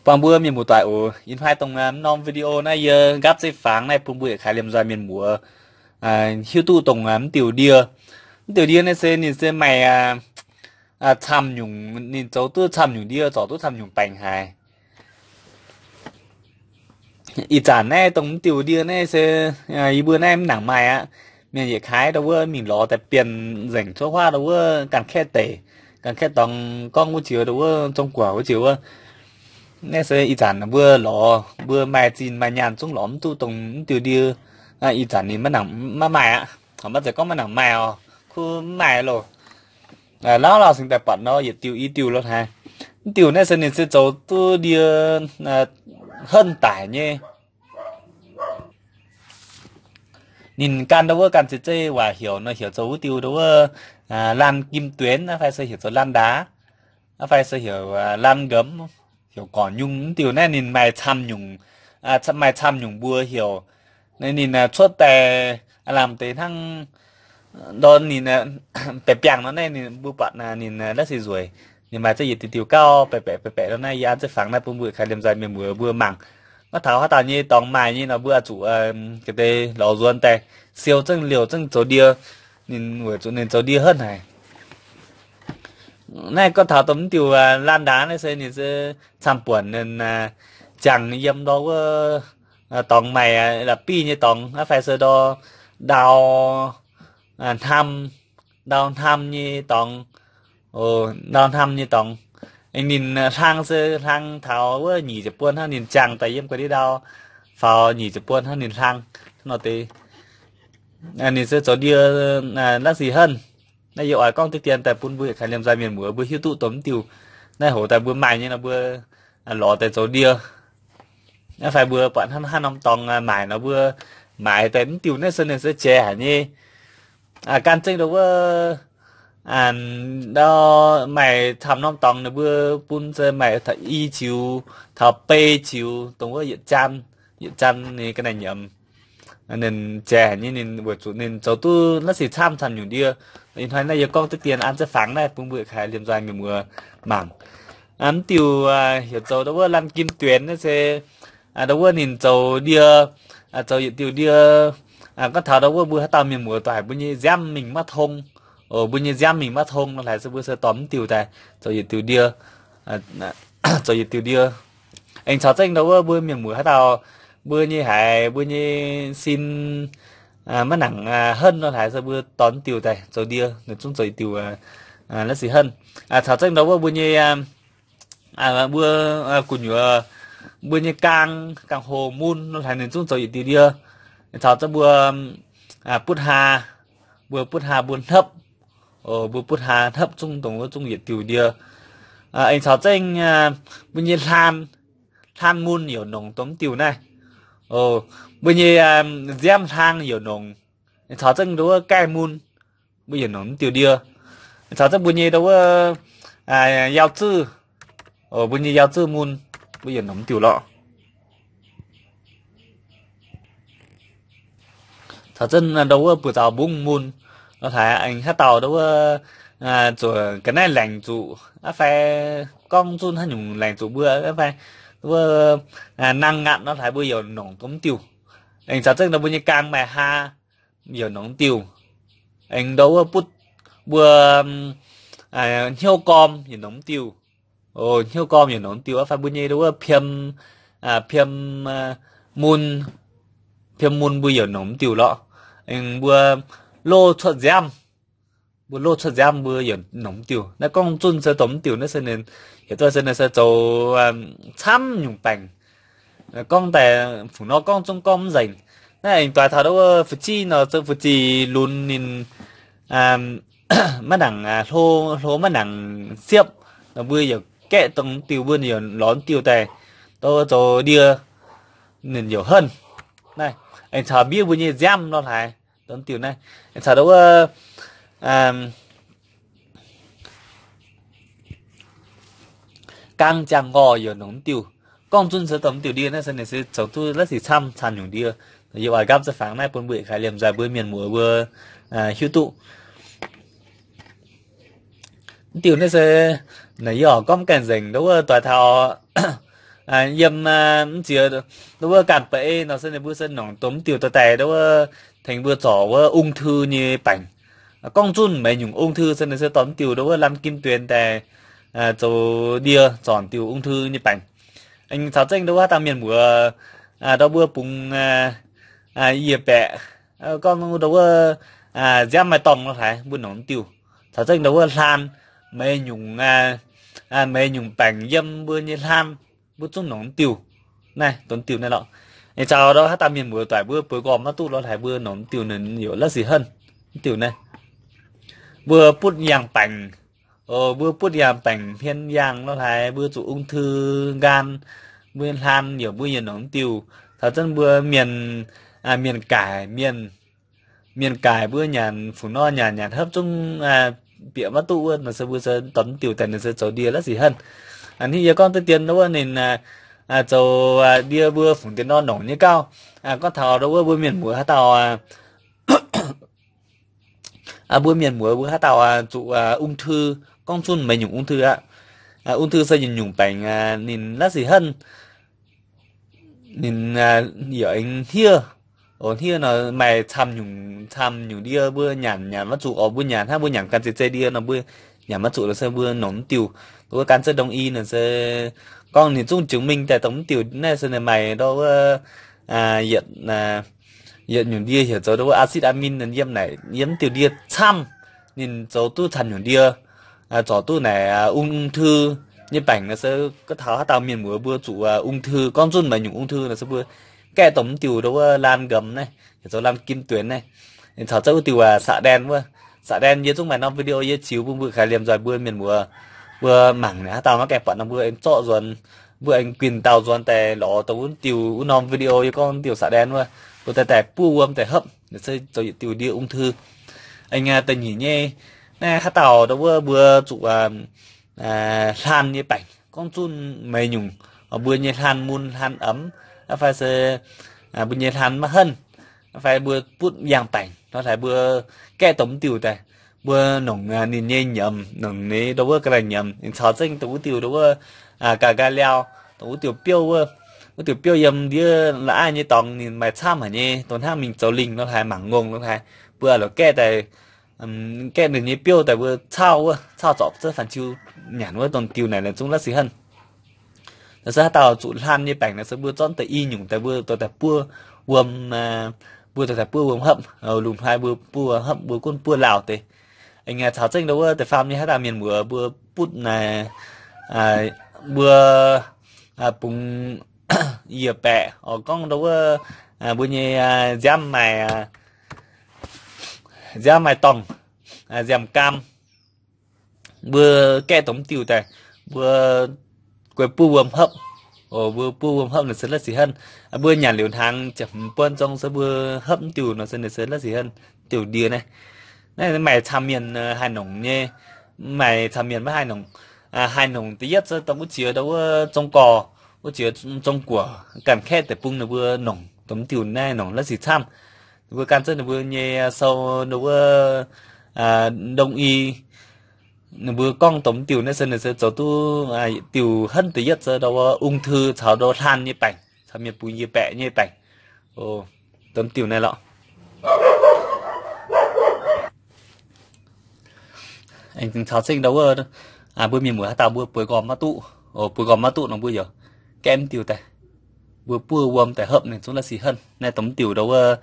Bangc mbuo mienh muoz-doic oc. Ih hnoi dongh mv norm video naaiv yie nqaapv zeiv fangx naaiv bun mbuo yietc kaaix liemh nzoih mienh muoz hiuv duqv dongh mv diuh ndie. Mv diuh ndie naaiv se ninh se maaih camv nyungc, ninh zoux duqv camv nyungc ndie, zorc duqv camv nyungc baengc haic. Ih zanc naaiv dongh mv diuh ndie naaiv se yie mbuo naaiv mv nangc maaih aqv. Mienh yietc kaaix ndau wuov mingh lorz daaih bienh nzengc cuotv huaav ndau wuov ganh kaeqv deic, ganh kaeqv dorngx gorngv wuov jiex ndau wuov Zong-Guoqv wuov jiex wuov. Naaiv se ih zanc mbuo lorz, mbuo maaih zinh maaih nyaanh zungv lorz mv duqv dongh mv diuh ndie. Ih zanc ninh maiv nangc, maiv maaih aqv. Maiv zeiz gorngv maiv nangc maaih oc, kuv mv maaih loh. Lauh lauh singx daaih buatc nor yietc diuh i diuh lo haaix. Mv diuh naaiv se ninh se zoux duqv ndie henv daic nyei. Ninh ganh ndau wuov ganh ziex zeiv waac heuc nor heuc zoux wuov diuh ndau wuov lan kim duenx, fai se heuc zoux lan ndaaz, fai se heuc lan nqemz, heuc gorc nyungc. Mv diuh naaiv ninh maaih camv nyungc, maaih camv nyungc mbuo heuc. Ninh cuotv daaih lamh deix hnangv ndor ninh baeqc biangh nor naaiv ninh mbuo buatc ninh la'sic nzueic. Ninh maaih ziex yietc diuh diuh gauh baeqc baeqc baeqc baeqc nor naaiv yie an ziex fangx naaiv bun mbuo yietc kaaix liemh nzoih mienh muoz mbuo mangc. Gorngv taux haaix dauh nyei dorngx maaih nyei nor mbuo oix zuqc ga'dei lorz nzuonx daaih siou zengv liouh zengv zoux ndie. Ninh weic zuqc ninh zoux ndie henv haic. Naaiv gorngv taux dongh mv diuh lan ndaaz naaiv se ninh se camv buonc ninh jangx yiem ndor wuov dorngx maaih la'bieiv nyei dorngx, fai se ndor ndau hnam, ndau hnam nyei dorngx. Ndau hnam nyei dorngx. Aengx ninh hlang se hlang taux wuov nyic ziepc buon hnangv ninh jangx daaih yiem ga'ndiev ndau faaux nyic ziepc buon hnangv ninh hlang nor deix. Ninh se zoux ndie la'sic henv. Naaiv yie oix gorngv deix dien daaih bun mbuo yietc kaaix liemh nzoih mienh muoz mbuo hiuv duqv dongh mv diuh. Naaiv hoz daaih mbuo maaih nyei nor mbuo lorz daaih zoux ndie. Naaiv fai mbuo buatc hnangv haaix norm dorngx maaic nor mbuo maaiz daaih. Mv diuh naaiv se ninh se jiex haic nyei. Gan zengv ndau wuov ndau maaih camv norm dorngx ninh mbuo bun se maaih taux i ziux, taux bei ziux, dongh wuov yietc jaan, yietc jaan ninh ga'naaiv nyiemc. Ninh jiex haic nyei, ninh weic zuqc ninh zoux duqv la'sic camv camv nyungc ndie. Ih hnoi naaiv yie gorngv deix dien an ziex fangx naaiv bun mbuo yietc kaaix liemh nzoih mienh muoz mangc. Mv diuh heuc zoux ndau wuov lan kim duenx naaiv se ndau wuov ninh zoux ndie, zoux yietc diuh ndie. Gorngv taux ndau wuov mbuo haaix dauh mienh muoz doic mbuo nyei nziaamv mingh maiv tong, mbuo nyei nziaamv mingh maiv tong nor hlaaix se mbuo se dorh mv diuh daaih zoux yietc diuh ndie, zoux yietc diuh ndie. Aengx caux zengv ndau wuov mbuo mienh muoz haaix dauh mbuo nyei haiz mbuo nyei sin maiv nangc henv nor hlaaix se mbuo dorh mv diuh daaih zoux ndie, ninh zungv zoux yietc diuh la'sic henv. Caux zengv ndau wuov mbuo nyei mbuo gu'nyuoz, mbuo nyei gaang, gaang hoc mun nor hlaaix ninh zungv zoux yietc diuh ndie. Caux zengv mbuo butv haa, mbuo butv haa mbuo hnopv, mbuo butv haa hnopv zungv dongh wuov zungv yietc diuh ndie. Aengx caux zengv mbuo nyei hlaan, hlaan mun yaac nongc dongh mv diuh naaiv. Mbuo nyei nziaamv hlang yaac nongc. Caux zengv ndau wuov gaih mun, mbuo yaac nongc mv diuh ndie. Caux zengv mbuo nyei ndau wuov yauh zuiv, mbuo nyei yauh zuiv mun, mbuo yaac nongc mv diuh lorqc. Caux zengv ndau wuov buoz-zaux mbungv mun nor hlaaix aengx haaix dauh ndau wuov zuqc ga'naaiv laengc zuqc aqv fai gorngv zunv haaix nyungc laengc zuqc mbuo aqv fai wuov nangh ngatc nor hlaaix mbuo yaac nongc dongh mv diuh. Aengx caux zengv ndau mbuo nyei gaang maaih haa yaac nongc mv diuh. Aengx ndau wuov butv mbuo hnyouv gorm yaac nongc mv diuh. Hnyouv gorm yaac nongc mv diuh aqv fai mbuo nyei ndau wuov piem, piem mun, piem mun mbuo yaac nongc mv diuh lorqc. Aengx mbuo loh cuotv nziaamv, mbuo loh cuotv nziaamv mbuo yaac nongc mv diuh. Naaiv gorngv zunv se dongh mv diuh naaiv se ninh, yietc duqv se ninh se zoux camv nyungc baengc. Gorngv daaih fungc nor gorngv zungv gorngv mv nzengc. Naaiv aengx doix taux ndau wuov fu'jueiv nor, zoux fu'jueiv lunx ninh maiv nangc hlo, hlo maiv nangc siepv, mbuo yaac gaeqv dongh mv diuh, mbuo yaac lorz mv diuh daaih, ndau zoux ndie, ninh yaac henv. Naaiv aengx caux mbiev mbuo nyei nziaamv nor hlaaix, dongh mv diuh naaiv. Aengx caux ndau wuov gaang jaang nqorh yaac nongc mv diuh. Gorngv zunv se dongh mv diuh ndie naaiv se ninh se zoux duqv la'sic camv camv nyungc ndie. Yie oix nqaapv za'fangx naaiv bun mbuo yietc kaaix liemh nzoih mbuo mienh muoz mbuo hiuv duqv. Mv diuh naaiv se naaic yie oix gorngv gaengh nzengc ndau wuov doix taux Yiem mv ziex ndau wuov ganh ba'ei nor se ninh mbuo se nongc dongh mv diuh dorh daaih ndau wuov tengx mbuo zorc wuov ung thư nyei baengc. Gorngv zunh meix nyungc ung thư se ninh se dorh mv diuh ndau wuov lan kim duenx daaih zoux ndie zorc diuh ung thư nyei baengc. Aengx caux zengv ndau wuov haaix dauh mienh muoz ndau mbuo bungx yie baeqc, gorngv ndau wuov nziaamv maaih dorngh lo haaix mbuo nongc mv diuh. Caux zengv ndau wuov hlaan, meix nyungc, meix nyungc baengc yiem mbuo nyei hlaan, mbuo zungv nongc mv diuh. Naaiv dongh mv diuh naaiv lorqc. Aengx caux ndau haaix dauh mienh muoz doic mbuo bueix nqorngv maiv duqv lo haaix mbuo nongc mv diuh naaiv yaac la'sic henv. Mv diuh naaiv mbuo butv yangh baengc, mbuo butv yangh baengc hmien yangh lo haaix mbuo zuqc ung thư nqaan, mbuo hlaan yaac mbuo yaac nongc mv diuh. Caux zengv mbuo mienh, mienh gaaix, mienh, mienh gaaix mbuo nyanc fungc nor nyanc nyanc hopv zungv bieqc maiv duqv wuov nor se mbuo se dorh mv diuh daaih ninh se zoux ndie la'sic henv. Hnangv yie gorngv deix dien wuov ninh zoux ndie mbuo fungc dien nor nongc nyei gauh. Gorngv taux ndau wuov mbuo mienh muoz haaix dauh, mbuo mienh muoz mbuo haaix dauh zuqc ung thư, gorngv zunh meix nyungc ung thư aqv. Ung thư se nyungc-nyungc baengc ninh la'sic henv. Ninh yaac aengx hniev. Oc, hniev nor maaih camv nyungc, camv nyungc ndie mbuo nyanc nyanc maiv zuqc. Oc, mbuo nyanc hnangv mbuo nyanc ganh zeiz-zeiv ndie nor mbuo nyanc maiv zuqc nor se mbuo nongc mv diuh. Mbuo gan zeiv ndongc i nor se gorngv ninh zungv jiex mingh daaih dongh mv diuh naaiv se ninh maaih ndau wuov yietc, yietc nyungc ndie heuc zoux ndau wuov acid amin yiem naaic yiem mv diuh ndie camv. Ninh zoux duqv camv nyungc ndie, zorc duqv naaic ung thư nyei baengc nor se gorngv taux haaix dauh mienh muoz mbuo zuqc ung thư, gorngv zunh meix nyungc ung thư nor se mbuo gaeqv dongh mv diuh ndau wuov lan nqemh naaiv heuc zoux lan kim duenx naaiv. Caux zengv wuov diuh xạ đen wuov. Xạ đen yie zungv maaih norm video yie ziux bun mbuo kaaix liemh nzoih mbuo mienh muoz mbuo mangc naaic haaix dauh maiv gaengh buatc nor mbuo aengx zorqv nzuonx, mbuo aengx guinh dauh nzuonx daaih lorz dongh wuov diuh wuov norm video yie gorngv diuh xạ đen wuov, mbuo daaih daaih buov wuom daaih hopv, se zoux yietc diuh ndie ung thư. Aengx da'nyeic nyei, naaiv haaix dauh ndau wuov mbuo zuqc hlaan nyei baengc, gorngv zunh meix nyungc, mbuo nyei hlaan mun hlaan amx, fai se mbuo nyei hlaan maiv henv, fai mbuo butv yangh baengc nor, haaix mbuo gaeqv dongh mv diuh daaih, mbuo nongc ninh nyei nyiemz, nongc ninh ndau wuov ga'naaiv nyiemz, ninh caux zengv dongh wuov diuh ndau wuov ga'nqaai liaau, dongh wuov diuh biouv wuov, wuov diuh biouv yiem ndiev la'aiv nyei dorngx ninh maaih camv haic nyei, dongh hnangv mingh zoux lingh nor haaix, mangc ngongh nor haaix, mbuo lorz gaeqv daaih, gaeqv ninh nyei biouv daaih mbuo cauv wuov, cauv zorpc zengv fan-ziu nyanc wuov dongh diuh naaic laengz zungv la'sic henv. Nor se haaix dauh zuqc hlaan nyei baengc nor se mbuo zorqv deix i nyungc daaih mbuo dorh daaih buov wuom, mbuo dorh daaih buov wuom hopv, lungh hnoi mbuo buov wuom hopv mbuo gunv buov lauh deix. Aengx caux zengv ndau wuov da'faam nyei haaix dauh mienh muoz mbuo butv naaic, mbuo bungx yie baeqc oc, gorngv ndau wuov mbuo nyei nziaamv maaih, nziaamv maaih dorngh, nziaamv gaam, mbuo gaeqv dongh mv diuh daaih, mbuo guei buov wuom hopv. Oc, mbuo buov wuom hopv nor se la'sic henv. Mbuo nyanc liuz hnaangx ziepc hmz buonv zong se mbuo hopv mv diuh nor se ninh se la'sic henv diuh ndie naaiv. Naaiv maaih camv mienh haih nongc nyei, maaih camv mienh maiv haih nongc. Haih nongc da'yietv se dongh wuov jiex ndau wuov zong gorx, wuov jiex zong guoqc ganh kaeqv deic-bung ninh mbuo nongc dongh mv diuh naaiv nongc la'sic camv. Ninh mbuo gan zengv ninh mbuo nyei sou ndau wuov ndongh i, ninh mbuo gorngv dongh mv diuh naaiv se ninh se zoux duqv diuh henv da'yietv se ndau wuov ung thư caux ndau hlaan nyei baengc, caux mienh bungx yie baeqc nyei baengc. Dongh mv diuh naaiv lorqc. Aengx caux zengv ndau wuov mbuo mienh muoz haaix dauh mbuo bueix nqorngv maiv duqv, bueix nqorngv maiv duqv nor mbuo yaac gaeqv mv diuh daaih, mbuo buov wuom daaih hopv ninh zungv la'sic henv. Naaiv dongh mv diuh ndau wuov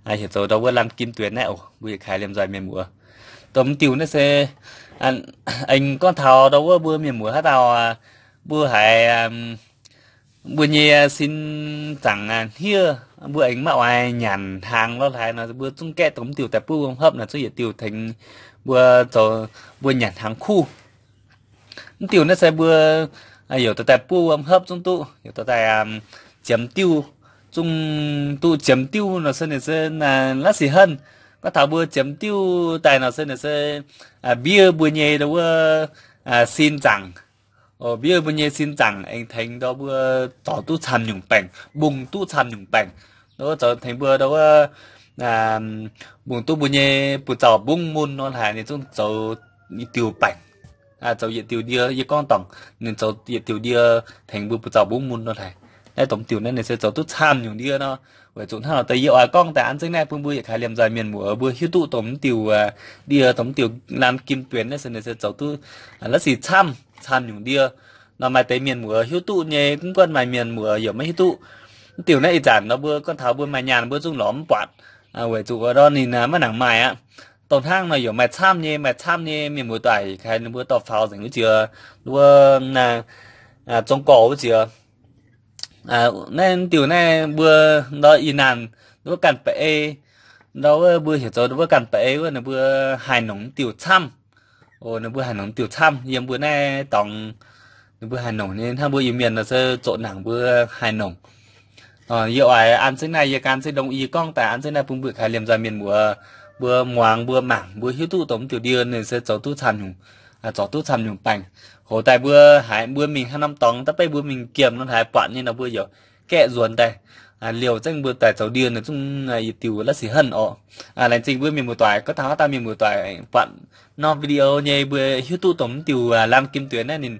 heuc zoux ndau wuov lan kim duenx naaiv oc. Mbuo yietc kaaix liemh nzoih mienh muoz, dongh mv diuh naaiv se aengx gorngv taux ndau wuov mbuo mienh muoz haaix dauh mbuo haiz mbuo nyei sin zaangc hniev, mbuo aengx maiv oix nyanc hnaangx lo haaix nor, mbuo zungv gaeqv dongh mv diuh daaih buov wuom hopv nor zungv yietc diuh tengx mbuo zoux, mbuo nyanc hnaangx kuv. Mv diuh naaiv se mbuo yaac dorh daaih buov wuom hopv zungv duqv, yaac dorh daaih ziemx diuv, zungv duqv ziemx diuv nor se ninh se la'sic henv. Gorngv taux mbuo ziemx diuv daaih nor se ninh se mbiev mbuo nyei ndau wuov sin zaangc. Mbiev mbuo nyei sin zaangc aengx tengx ndau mbuo zorc duqv camv nyungc baengc, mbungh duqv camv nyungc baengc. Ndau wuov zoux tengx mbuo ndau wuov mbungh duqv mbuo nyei buoz-zaux mbungv mun nor haaix ninh zungv zoux diuh baengc. zoux yietc diuh ndie. Yie gorngv dorngc ninh zoux yietc diuh ndie tengx mbuo zaux mbungv mun nor haic. Naaiv dongh diuh naaiv ninh se zoux duqv camv nyungc ndie nor. Weic zuqc hnangv nor deix yie oix gorngv daaih an zengv naaiv bun mbuo yietc kaaix liemh nzoih mienh muoz mbuo hiuv duqv dongh mv diuh ndie, dongh mv diuh laan gim duenx naaiv se ninh se zoux duqv la'sic camv, camv nyungc ndie. Nor maaih deix mienh muoz hiuv duqv nyei, mv gunv maaih mienh muoz yaac maiv hiuv duqv. Mv diuh naaiv ih zanc nor mbuo gorngv taux mbuo maaih nyaanh mbuo zungv lorz mv buatc, weic zuqc wuov nor ninh maiv nangc maaih aqv. Dongh hnangv nor yaac maaih camv nyei, maaih camv nyei mienh muoz doic kaaix ninh mbuo dorh faaux nzengc wuov jiex, wuov zong gorx wuov jiex. Naaiv diuh naaiv mbuo ndau ih naanc wuov ganh baeqc ei, ndau wuov mbuo heuc zoux wuov ganh baeqc ei wuov ninh mbuo haih nongc diuh camv. Ninh mbuo haih nongc diuh camv yiem mbuo naaiv dorngx. Ninh mbuo haih nongc nyei, hnangv mbuo Iu-Mienh nor se zoqc nangc mbuo haih nongc. Yie oix an zengv naaiv, yie gan zengv ndongc yie gorngv daaih an zengv naaiv bun mbuo kaaix liemh nzoih mienh muoz mbuo muangx, mbuo mangc, mbuo hiuv duqv dongh mv diuh ndie ninh se zoux duqv camv nyungc, zorc duqv camv nyungc baengc. Hoz daaih mbuo haiz mbuo mingh haaix norm dorngx da'beiv mbuo mingh giemh nor haiz buatc nyei nor mbuo yaac gaeqv nzuonx daaih. Liouh zengv mbuo daaih zoux ndie ninh zungv yietc diuh la'sic henv orqc. Laengz zingh mbuo mienh muoz-doic, gorngv taux haaix dauh mienh muoz-doic buatc norm video nyei mbuo hiuv duqv dongh mv diuh laan gim dueic naaiv ninh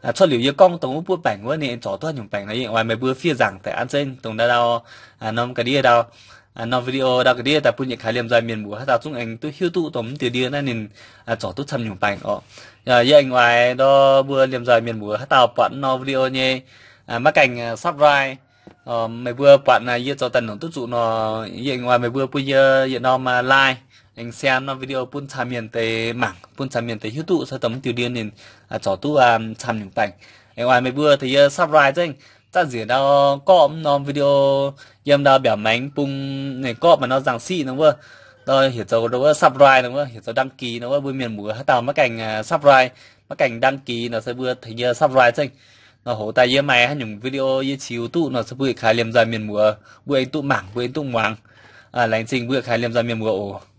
cuotv liuz yie gorngv dongh wuov buov baengc wuov ninh zorc duqv haaix nyungc baengc nor, yie oix meih mbuo fiev nzaangc daaih an zengv dongh ndau norm ga'ndiev ndau, norm video ndau ga'ndiev daaih bun yietc kaaix liemh nzoih mienh muoz haaix dauh zungv aengx duqv hiuv duqv dongh mv diuh ndie naaiv ninh zorc duqv camv nyungc baengc orqc. Yie aengx oix ndortv mbuo liemh nzoih mienh muoz haaix dauh buatc norm video nyei maiv gaengh subscribe. Meih mbuo buatc yie zoux daaih nongc duqv zuqc nor, yie aengx oix meih mbuo bun yie yietc norm like, aengx share norm video bun camv mienh deix mangc, bun camv mienh deix hiuv duqv se dongh mv diuh ndie ninh zorc duqv camv nyungc baengc. Aengx oix meih mbuo tengx yie subscribe zengv. Zanc nziex ndau gorqv mv norm video yiem ndau mbiaauc maengx bung ninh gorqv maaih norm nzangc siqv nor wuov, ndau heuc zoux ndau wuov subscribe nor wuov, heuc zoux đăng ký nor wuov, mbuo mienh muoz haaix dauh maiv gaengh subscribe, maiv gaengh đăng ký nor se mbuo tengx yie subscribe zengv. Nor hoz daaih yie maaih haaix nyungc video yie qiux duqv nor se mbuo yietc kaaix liemh nzoih mienh muoz mbuo aengx duqv mangc, mbuo aengx duqv muangx. Laengz zingh mbuo yietc kaaix liemh nzoih mienh muoz oc.